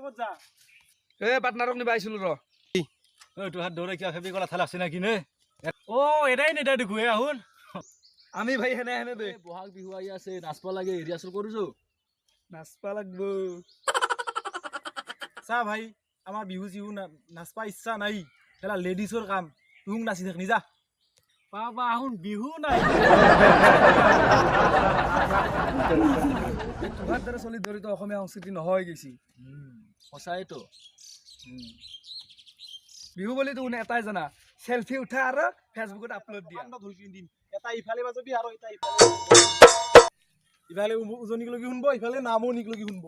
ক'ত যা? এ পাৰ্টনাৰক নিবা আহিছিলো ৰ। ঐ তোৰ হাত দৌৰে কিবা ফেবিকল আঠা লাগছে না কিনে? অ এটাই নেদা দেখো হে আহুন। আমি ভাই হেনে হেনে দে। বহাগ বিহু আহি আছে, নাচবা লাগে, ৰিহাৰ্চেল কৰিছো। নাচবা লাগব। চা ভাই, আমাৰ বিহু চিহু নাচবা ইচ্ছা নাই, খেলা লেডিছৰ কাম, তুহুক নাচি থাক নিজা। বাবা আহুন বিহু নাই। তোমাৰ দ্বাৰা চলি ধৰি তো অসমীয়া সংস্কৃতি নহয় গৈছি। সঁচাইতো। বিহু বুলি তো এটাই জানা, চেলফি উঠা আৰু ফেচবুকত আপলোড দিয়া। এটা ইফালে বাজাবি আৰু এটা ইফালে, ইফালে উজনিক লগি শুনব, ইফালে নামনিক লগি শুনব।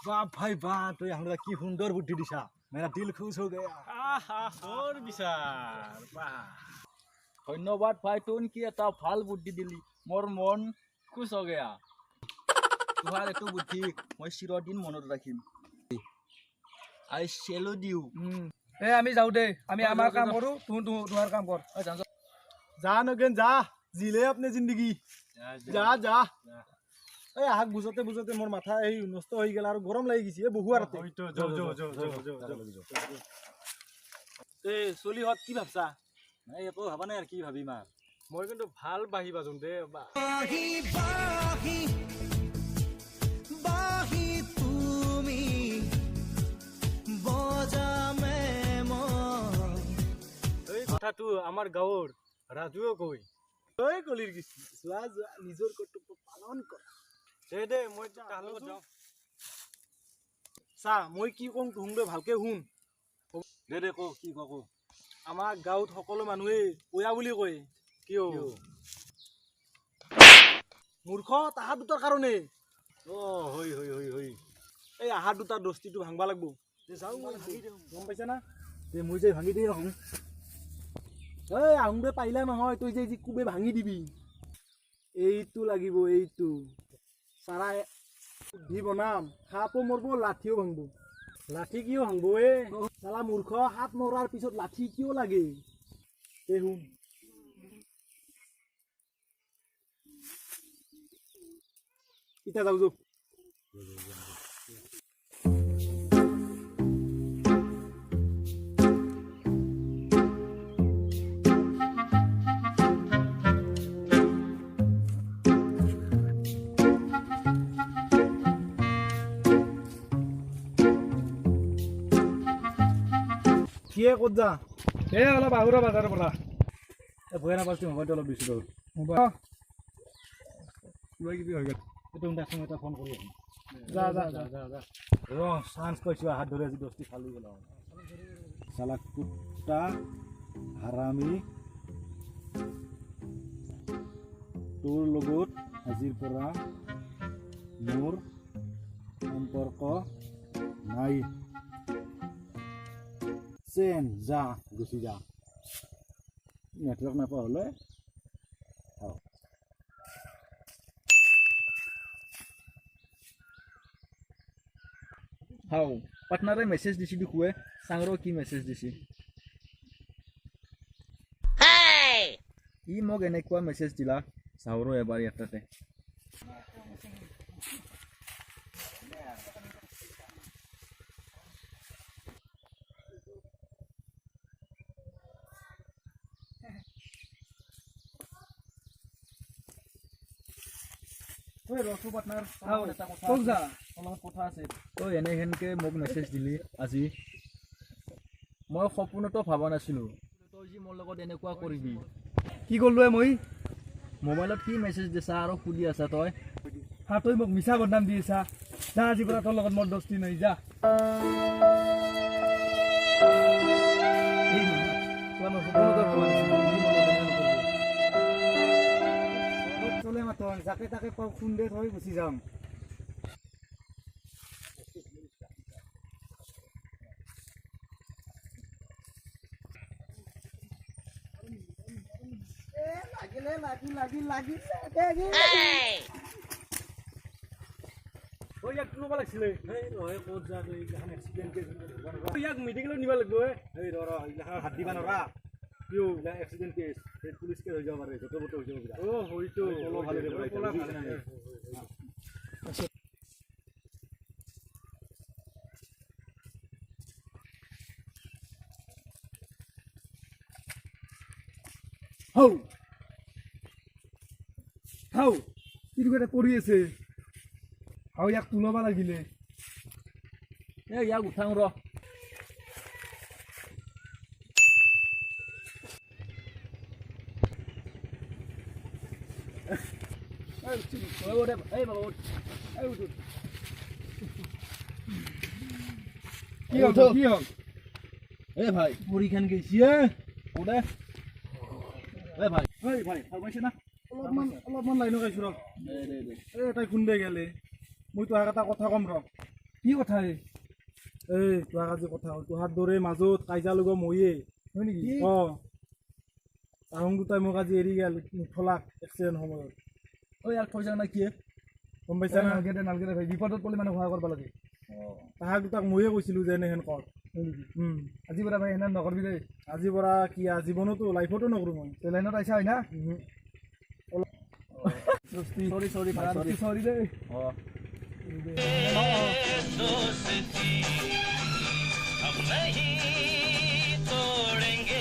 বাহ ভাই বাহ, তুই আমরা কি সুন্দৰ বুদ্ধি দিছা, মেৰা দিল খুশ হৈ গয়া। আহা বৰ বিচাৰ, বাহ। ধন্যবাদ ভাই, তোন কি এটা ভাল বুদ্ধি দিলি, মোৰ মন খুশ হৈ গয়া। তোমাৰ এইটো বুদ্ধি মই চিৰদিন মনত ৰাখিম। I salute you. এ আমি যাওঁ দে, আমি আমাৰ কাম কৰো, তোমাৰ কাম কৰ। যা নগেন যা, জিলে আপনি জিন্দগি, যা যা। এই আহাক বুঝতে বুঝতে মোৰ মাথা এই নষ্ট হৈ গেল আৰু গৰম লাগি গৈছে। এই বহু আৰু এই চলিহঁত কি ভাবছা? নাই একো ভাবা নাই আৰু কি ভাবিম আৰু। মই কিন্তু ভাল বাঢ়ি বাজো দে। এই কথাটো আমাৰ গাঁৱৰ ৰাজুৱে কৈ। ঐ কলিৰ কৃষ্ণ, যোৱা যোৱা, নিজৰ কৰ্তব্য পালন কৰা। দে দে, মই তাৰ লগত যাওঁ। চা মই কি কওঁ তুহুং ভালকে শুন। দে দে ক, কি ক ক। আমাৰ গাঁৱত সকলো মানুহে ওয়া বুলি কয়। কিয়? মূৰ্খ তাহাঁত দুটাৰ কাৰণে। অ হৈ হৈ হৈ হৈ। এই আহাৰ দুটাৰ দস্তিটো ভাঙবা লাগব। গম পাইছা না? দে মই যে ভাঙি দিম আহোঁ। এই আহোঁতে পাৰিলা নহয়, তই যে যি কোবে ভাঙি দিবি। এইটো লাগিব, এইটো চাৰা বুদ্ধি বনাম, সাপো মৰব, লাঠিও ভাঙব। লাঠি কিয় ভাঙব এ? চালা মূৰ্খ, সাপ মৰাৰ পিছত লাঠি কিয় লাগে? এই শুন, ইতা যাওঁ যো। কিয়ে ক'ত যা? এ অলপ আহুৰা বাজাৰৰ পৰা। ভয় নাপাইছোঁ, মোবাইলটো অলপ দিছিলোঁ। কিবা কিবি হৈ গ'ল। এইটো দেচোন এটা ফোন কৰি আহোঁ। যা যা যা যা যা। ৰ চান্স পাইছোঁ, হাত ধৰি আজি দস্তি ফালি গ'ল। চালা কুত্তা হাৰামি, তোৰ লগত আজিৰ পৰা মোৰ সম্পৰ্ক নাই। চেন যা, গুচি যা। নেটৱৰ্ক নাপোৱা হ'লে হাও পাৰ্টনাৰে মেছেজ দিছি দেখুৱে, চাং ৰ কি মেছেজ দিছি। ই মোক এনেকুৱা মেছেজ দিলা, চাওঁ ৰ এবাৰ ইয়াত তাতে। কথা আছে। তই এনেহেনকে মোক মেছেজ দিলি আজি, মই সপোনতো ভবা নাছিলো তই যি মোৰ লগত এনেকুৱা কৰিবি। কি কৰিলো মই? মোবাইলত কি মেছেজ দিছা আৰু সুধি আছা তই? হা, তই মোক মিছা বদনাম দি আছা। যা, আজিৰ পৰা তোৰ লগত মোৰ দস্তি নাই, যা। চলে মাতন, যাকে তাকে পাওঁ খুন্দে থৈ গুচি যাম। ইয়াক ল'ব লাগিছিলে। ক'ত যা তই, এইগিলাখান এক্সিডেণ্ট কেছ। ইয়াক মেডিকেলত নিব লাগিব। এই ৰ ৰ, এইগিলাখান হাত দিবা নৰা। কিয় এইগিলা এক্সিডেণ্ট কেছ, সেই পুলিচ কেছ হৈ যাব পাৰে, য'তে ত'তে হৈ যাব এইগিলা। অ হয়তো। কলো ভালে দে, বুজি পাইছা না? হাউ হাউ কি এটা কৰি আছে। হাউ ইয়াক তোলাব লাগিলে। এই ইয়াক উঠাং ৰ। কি হ'ল, কি হ'ল? এ ভাই, ভৰিখান গৈছি। ওদে এ ভাই, এই ভাই, ভাল পাইছে না? অলপমান লাইনত আহিছো ৰ। দে দে দে। এই তাই খুন্দে গেলে মই তোহাক এটা কথা ক'ম ৰ। কি কথা? এই তোহাক আজি কথা হ'ল, তোহাৰ দৰে মাজত কাইজা লগোৱা ময়ে। হয় নেকি? অঁ, তাহোন দুটাই মোক আজি এৰি গেল, থলাক এক্সিডেণ্ট সময়ত। ঐ, ইয়াক থৈ যাওঁ না কি? গম পাইছা না? নালগে দে, নালগে দে ভাই, বিপদত পৰিলে মানুহ সহায় কৰিব লাগে। তাহাক দুটাক ময়ে কৈছিলো যে এনেহেন কৰ। হয় নেকি? আজিৰ পৰা ভাই সেনে নকৰবি দেই। আজিৰ পৰা কি, জীৱনতো লাইফতো নকৰোঁ মই। তই লাইনত আহিছা হয় না? চৰি চৰি ভাই, চৰি। চৰি দেই। অঁ। दोस्ती हम नहीं तोड़ेंगे।